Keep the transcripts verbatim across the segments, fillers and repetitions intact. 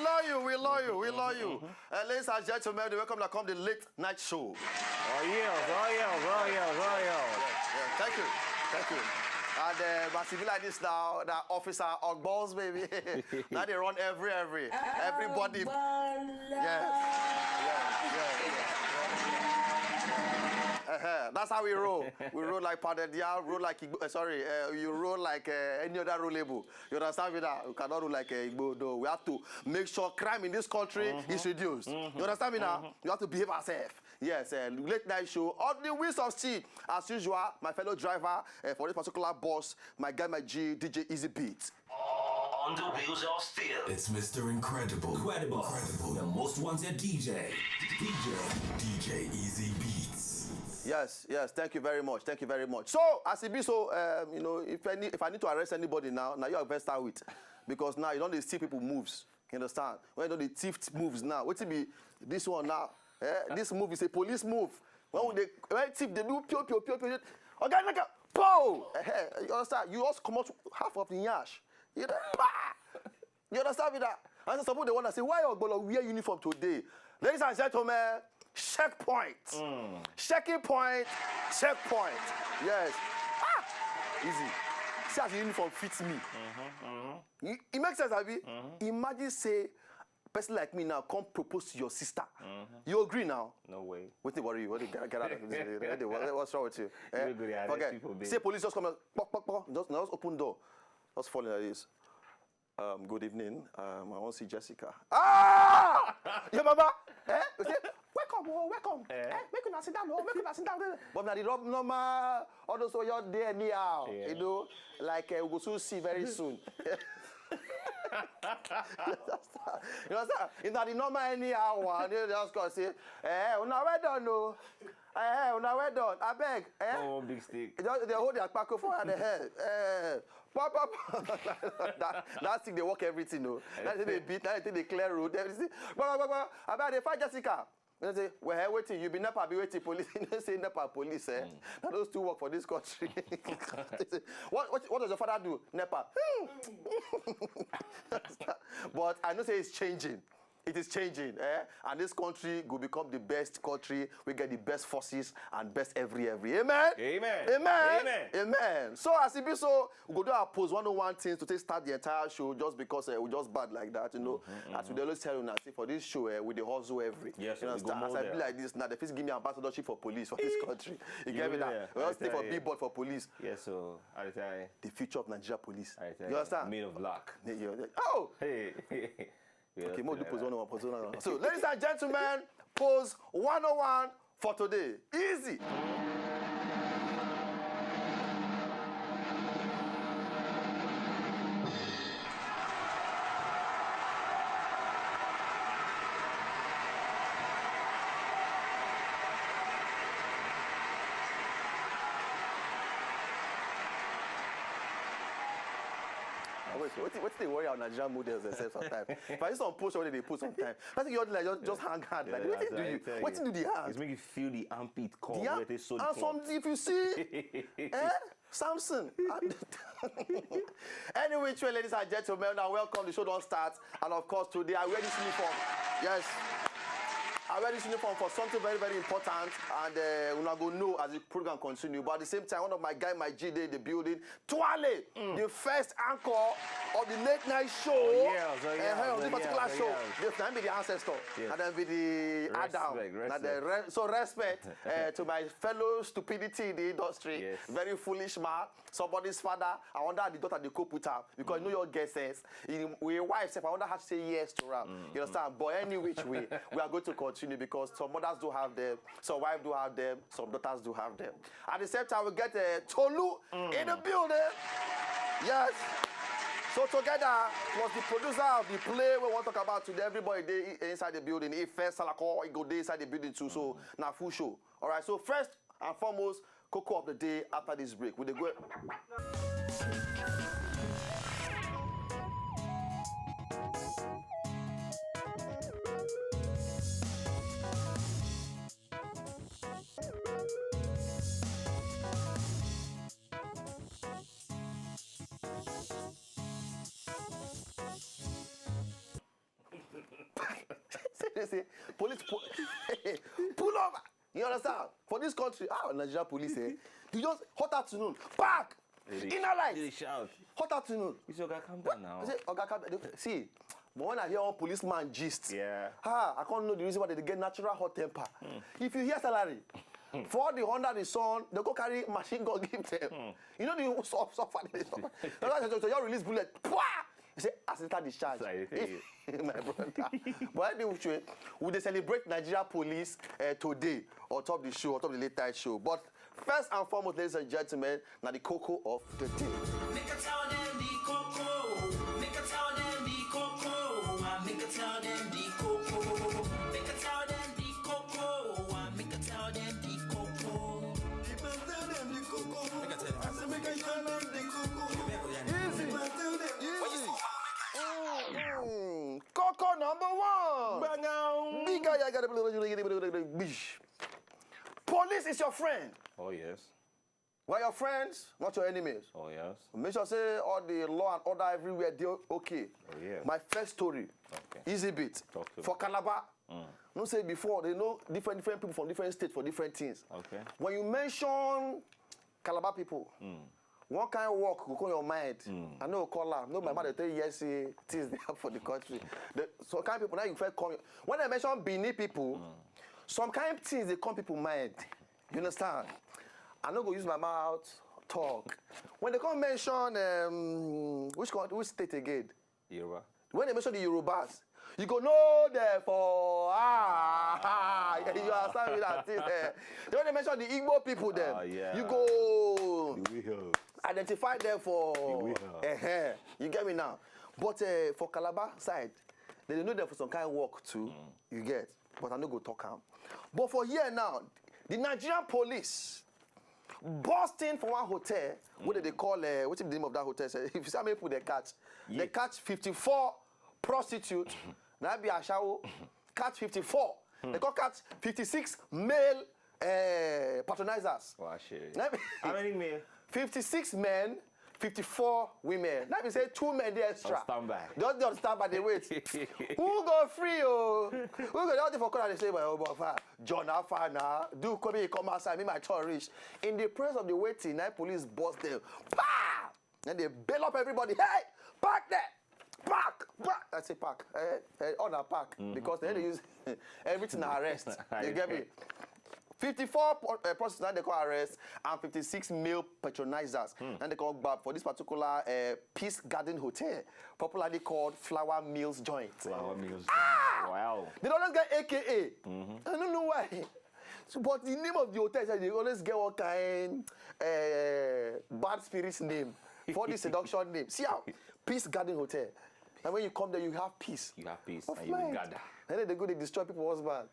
love you, we love you, we love you. Uh, ladies and gentlemen, welcome to come the late night show. Oh yes, oh yes, oh yes, oh yes. Yeah, thank you, thank you. And uh, but if you like this now, that officer on balls, baby. Now they run every, every, everybody. Yes. Yeah, yeah, yeah, yeah. Uh-huh. That's how we roll. We roll like Padedia, roll like Igbo, uh, sorry, uh, you roll like uh, any other rollable. You understand me now? We cannot roll like uh, Igbo. No, we have to make sure crime in this country is reduced. You understand me now? You have to behave ourselves. Yes, uh, late night show on the wheels of steel. As usual, my fellow driver uh, for this particular bus, my guy, my G, D J Easy Beats. On the wheels of steel. It's Mister Incredible. Incredible. Incredible. The most wanted D J. D J. D J Easy Beats. Yes, yes. Thank you very much. Thank you very much. So, as it be so, um, you know, if any, if I need to arrest anybody now, now you are best start with, because now you don't see people moves. You understand? When you know the thief moves now, what it be this one now? Eh? This move is a police move. When they when thief they do pio pio pio pio, okay, like a pow. Eh, eh, you understand? You also come out half of the yash. You know, bah! You understand me that? And some people they want to say, why you gonna wear uniform today? Ladies and gentlemen, checkpoint. Checking point, checkpoint. Yes. Ah! Easy. See as the uniform fits me. It, it makes sense, Abi. Imagine say person like me now come propose to your sister. You agree now? No way. What they worry you? What they get, get out of this? What they- what- What's wrong with you? Eh? You go dey arrest Forget. People, babe. Say police just come out, pok, pok, pok, just now just open door, just falling like this. Um, good evening. Um, I want to see Jessica. Ah, your mama. Eh? You say, welcome, oh, welcome. Eh? Make una sit down, oh, make una sit down. But now the rub normal. All those your day anyhow. Yeah. You know, like uh, we go soon see very soon. You understand? It's not the normal anyhow one. You just go say, eh, una well done, no. Eh, una well done. I beg. Eh? Oh, one big stick. They, they hold their kpako for the head. Eh, pop, pop, pop. that, that thing they work everything, no. That thing they beat, that thing they clear road, everything. Blah, blah, blah, blah. I bet they find Jessica. They say, well, hey, waiting, you be nepa, be waiting, police. You know, say nepa, police, eh? Now those two work for this country. They say, what, what, what does your father do? Nepa. But I know say it's changing. It is changing, eh? And this country will become the best country. We get the best forces and best every every. Amen. Amen. Amen. Amen. Amen. So as it be so, we go do our post one oh one things to take start the entire show just because uh, we just bad like that, you know. As we dey always tell you now, see for this show, uh, we dey hustle every. Yes, you we understand? go As more I be there. Like this now, they fit give me ambassadorship for police for this country. You get me Yeah, now? We I all stay tell for you. Billboard for police. Yes, so I tell you. The future of Nigeria police. I tell You understand? Made of luck. Yeah, yeah, yeah. Oh, Hey. okay, more do pose one oh one, pose one oh one. So, ladies and gentlemen, pose one oh one for today. Easy. Wait, what, what they worry our Nigerian models themselves sometimes? If I see some post, what they post sometimes? I think you're like just, just hang hard. Like, what do you? What do the hands? It's make you feel the armpit call. Yeah. Where they so And some, if you see, eh, Samson. Any which way, ladies and gentlemen, now welcome. The show don't start, and of course today I wear this uniform. Yes. I wear this uniform for something very, very important, and uh, una go know as the program continue. But at the same time, one of my guy, my G, dey in the building. Tuale, the first anchor of the late night show. Oh, yes, oh, yes, Eh, of this oh, particular yes, show. oh, yes. This time be the ancestor. Yes. And then be the Respect, Adam. And then respect. re- so respect uh, to my fellow stupidity in the industry. Yes. Very foolish man. Somebody's father. I wonder how the daughter they cope with her because you know your guesses. In with your wife, sef, I wonder how to say yes to her. You understand? But any which way, we are going to continue because some mothers do have them, some wives do have them, some daughters do have them. At the same time, we get uh, Tolu in the building. Yes. So together, plus the producer of the play we want to talk about today, everybody dey inside the building. If first Salako, he go dey inside the building too. So now full show. All right. So first and foremost, cocoa of the day after this break. We dey go. They say, "Police, pu-, pull over." You understand? For this country, ah, Nigeria police, eh? You just hot afternoon, park, They dey- inner light, They dey shout. hot afternoon. You say, "Oga, calm down now." I say, "Oga, calm down." See, but when I hear one policeman gist, Yeah. ah, I can't know the reason why they get natural hot temper. If you hear salary, for all the Honda the son, they go carry machine gun give them. You know the soft, soft, they suffer. So you release bullet, pwah! You say, "Accidental discharge." Sorry, thank you. My brother. But anyway, we dey celebrate Nigeria police uh, today on top of the show, on top of the late night show. But first and foremost, ladies and gentlemen, now the cocoa of the day. Make I tell them the cocoa. Make I tell them the cocoa. I make I tell them the cocoa. Make I tell them the cocoa. I make I tell them the cocoa. If I tell them the cocoa, I say make I tell them the cocoa. Easy. If I tell them the Easy. Mm. Cocoa number one. Bang out. Big guy, I got a bish. Police is your friend. Oh, yes. We're your friends, not your enemies. Oh, yes. Make sure say all the law and order everywhere they okay. Oh, yeah. My first story, Okay. easy bit. Talk to For me. Calabar, you know say before they know different different people from different states for different things. Okay. When you mention Calabar people, one kind of work go come your mind. I know call am. No, my mother tell you yes, say things they happen for the country. The, some kind of people now you first come. When I mention Bini people, some kind of things they come people mind. You understand? I no go use my mouth talk. When they come mention um, which country, which state again? Yoruba. When they mention the Yorubas, you go know them for ah, you understand me that thing. Eh? Then when they mention the Igbo people, them Ah, yeah. you go We help. identify them for will help. uh You get me now? But uh, for Calabar side, they dey know them for some kind of work too. You get, but I no go talk am. But for here now, the Nigerian police busting for one hotel. What do they call? Uh, what's the name of that hotel? Say, if you see how many people they catch, they Yeah. catch fifty-four prostitutes. That be ashawo. Catch fifty-four. They go catch fifty-six male uh, patronizers. Wow, shit. Let me- How many men? fifty-six men, fifty-four women. Let me say two men dey extra. On standby. Just dey on standby, dey wait. Who go free o? Who go just dey for corner dey say, "Well, oh, but far. John, how far now? Do come here, come outside. Me, my turn reach." In the presence of the waiting, night police bust them. Pa! And they bail up everybody. "Hey, park there. Park, park." I say park. Eh, eh, on a park because they dey use everything na arrest. You get me? fifty-four pro- uh, prostitutes now they call arrest and fifty-six male patronizers. And they call back for this particular uh, Peace Garden Hotel, popularly called Flower Mills Joint. Flower Mills. Wow. They always get A K A. I don't know why. So, but the name of the hotel is that they always get one kind uh, bad spirits name for the seduction name. See how Peace Garden Hotel. And when you come there, you have peace. You have peace Of and you will mind. Gather. And then they go, they destroy people husband.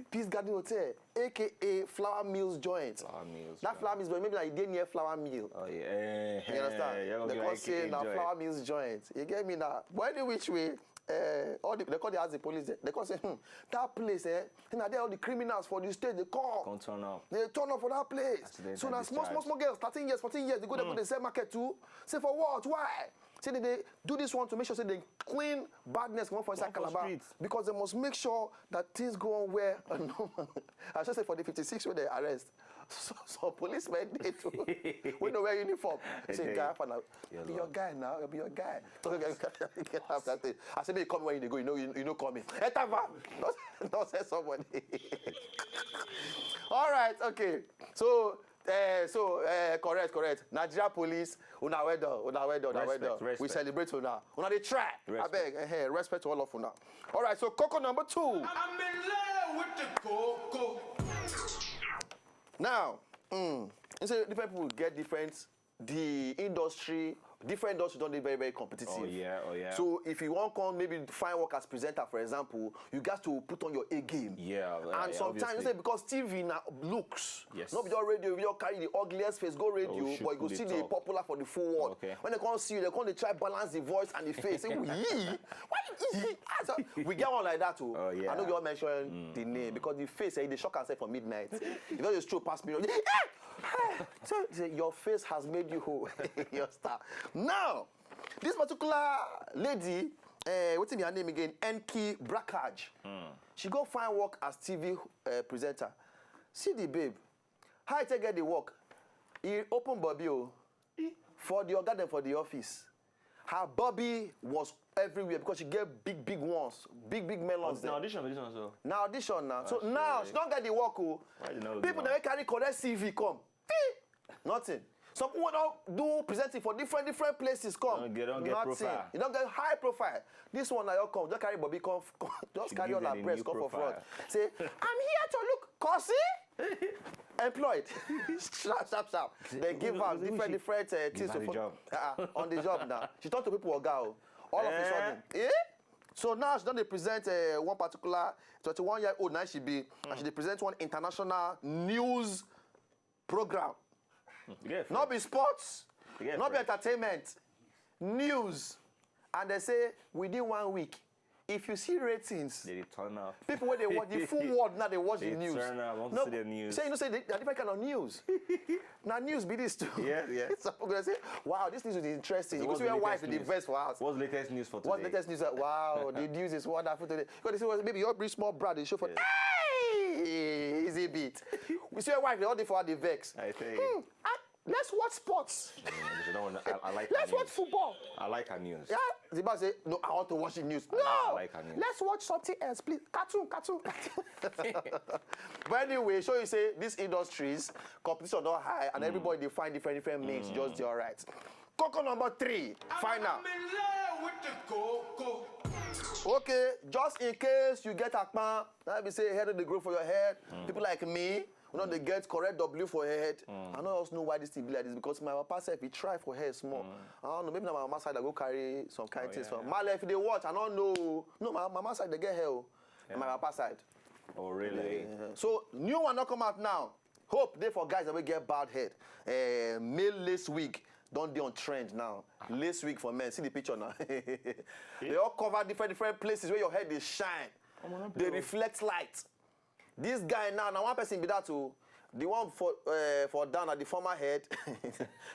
Peace Garden Hotel, A K A Flower Mills Joint. Flower Mills That Joint. Flower Mills Joint, maybe like they near Flower Mill. Oh, yeah. You understand? They come say na Flower Mills Joint. You get me now? But any which way, uh, all the, they call the ask the police. They come say, hmm, that place, eh? You know, there all the criminals for the state they come. Come turn up. They turn up for that place. Accidental So now small, small, discharge. Small girls, thirteen years, fourteen years, they go there, go they sell market too. Say for what? Why? Say they, they do this one to make sure say they clean badness come for inside Come for Calabar streets. Because they must make sure that things go on well and normal. I should say for the fifty-six where they arrest. So, so policemen they too. We no wear uniform. Say Hey, guy for now. your Be your lord. Guy now. Be your guy. Get after thing. I say make you come when you dey go. You know you, you know coming. Enter van. Don't, don't say somebody. All right. Okay. So. Uh, so uh, correct, correct. Nigeria police, una well done, una well done, una well Respect, done. We respect. Celebrate una. Una dey try. Respect. Abeg, eh, eh, respect to all of una. All right, so cocoa number two. I'm in love with the cocoa. Now, mm, you say different people get different. The industry, different industry don dey very very competitive. Oh, yeah, oh, yeah. So if you wan come maybe find work as presenter, for example, you gats to put on your A game. Yeah, yeah, And yeah, sometimes you obviously. Say because T V na looks. Yes. No be just radio, you just carry the ugliest face go radio, Oh, shoot, but you go put still it dey up. Popular for the full world. Okay. When they come see you, they come dey try balance the voice and the face. Say, "Yee, why yee?" Ah, so we get one like that too. Oh, yeah. I no go mention the name because the face eh, dey shock am sef for midnight. You know, just throw past me. So say, "Your face has made you whole, your star." Now, this particular lady, uh, wetin be her name again? Enki Brakaj. She go find work as T V uh, presenter. See the babe. How I take get the work? He open bobby o for the oga dem for the office. Her bobby was everywhere because she get big big ones, big big melons Na there. audition be this one so. Na audition now. So Okay. Now she don get the work o. Why you no People do that carry correct C V come. Nothing. Some people don do presenting for different different places come. Don't get- don't get Nothing. Profile. You don get high profile. This one now you come, just carry bobby come, come just She carry give all them her the breast new come for front. Profile. Say, I'm here to look cozy. Employed. Sharp sharp sharp. They give Who- am who different she- different uh, things give her to the fo- job. Uh-uh, on the job now. She talk to people oga o. All of a Eh? Sudden, eh? So now she don dey present uh, one particular twenty-one year old now she be, and she dey present one international news program. Yeah, No be sports, Yeah, no be friend. Entertainment, news. And they say within one week, if you see ratings, They dey turn up. people wey dey watch the full world now dey watch the They news. turn up, want to No, see the news. Say you know say they- na different kind of news. Na news be this too. Yeah, yeah. Some people go say, wow, this news is interesting. So You go what's see the where wife latest dey news? Vex for house. What's the latest news for today? What's the latest news? Wow, the news is wonderful today. Because this was maybe your big small brother dey show for. Yeah. Hey, easy beat. We see where wife dey all dey for her dey vex. I tell Hmm, you. I, let's watch sports. Mm, you don't wanna- I, I like Let's her watch news. Football. I like her news. Yeah, the man say no, I want to watch the news. No, I like her news. Let's watch something else, please. Cartoon, cartoon, cartoon. But anyway, show you say these industries competition don high and everybody dey find different different means just dey alright. Coco number three, final. I'm in love with the coco. Okay, just in case you get akpan, that be say hair no dey grow for your head. People like me, we no dey get correct W for head. I no just know why this thing be like this because my papa sef he try for hair small. I don't know, maybe na my mama side I go carry some kind Oh, things yeah, from. Yeah. Male, if you dey watch, I don't know. No, my mama side dey get hair o. Na my papa side. Oh, really? Yeah. So new one don come out now. Hope dey for guys that wey get bad head. Uh, male lace wig don dey on trend now. Lace wig for men. See the picture now. They all cover different different places where your head dey shine. They reflect light. This guy now, na one person be that o. The one for uh, for down at the former head,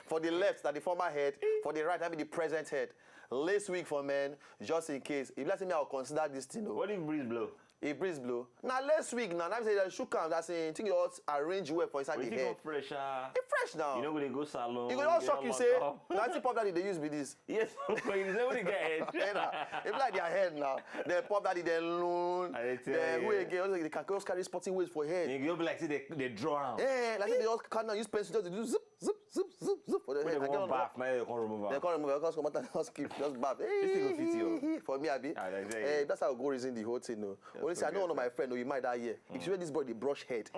for the left at the former head, for the right at the present head. Lace wig for men, just in case. If let's say me, I'll consider this thing. Oh. What if breeze blow? If breeze blow. Now lace wig now, now say they shook am, that's in thing you all arrange well for inside But the you think head. of fresh, ah. It fresh now. You know, we dey go salon. You go all get shock you lock say, up. na the pop daddy they use be this. Yes, but you never dey get head. Hey, na, if like their head now, they pop daddy, they loon. I dey tell Then who you. Again? Also, they can just carry sporting ways for head. You go be like say they, they draw am. Yeah, like say they all can now use pencil just to do zip, zip, zip, zip, zip for the When head. they I go can't bath, now they come remove am. They can't remove it. Just come out and just keep, just bath. Hey, This thing go fit you. For me, abi. Ah, I tell Eh, you. That's how I go reason the whole thing. No. Only say I so know one of good. My friend. Oh, you might that year. If you see this boy, they brush head.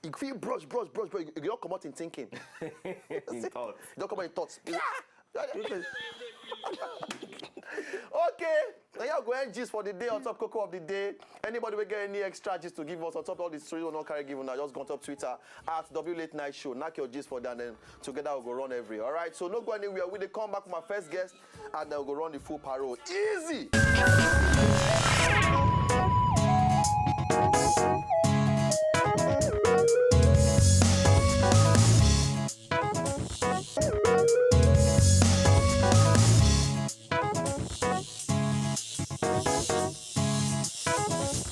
If he brush, brush, brush, brush, you don't come out in thinking. In thoughts. You don't come out in thoughts. Yeah. Okay. Now you go end gist for the day on top cocoa of the day. Anybody will get any extra gist to give us on top of all the story we not carry given now, just go on top Twitter at W Late Night Show. Knock your gist for down, then together we'll go run every. All right. So no go anywhere. We dey come back with my first guest, and then we'll go run the full parole. Easy.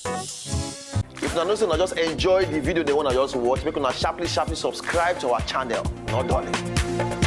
If una know say una just enjoy the video, the one I just watch, make una sharply sharply subscribe to our channel. Not done.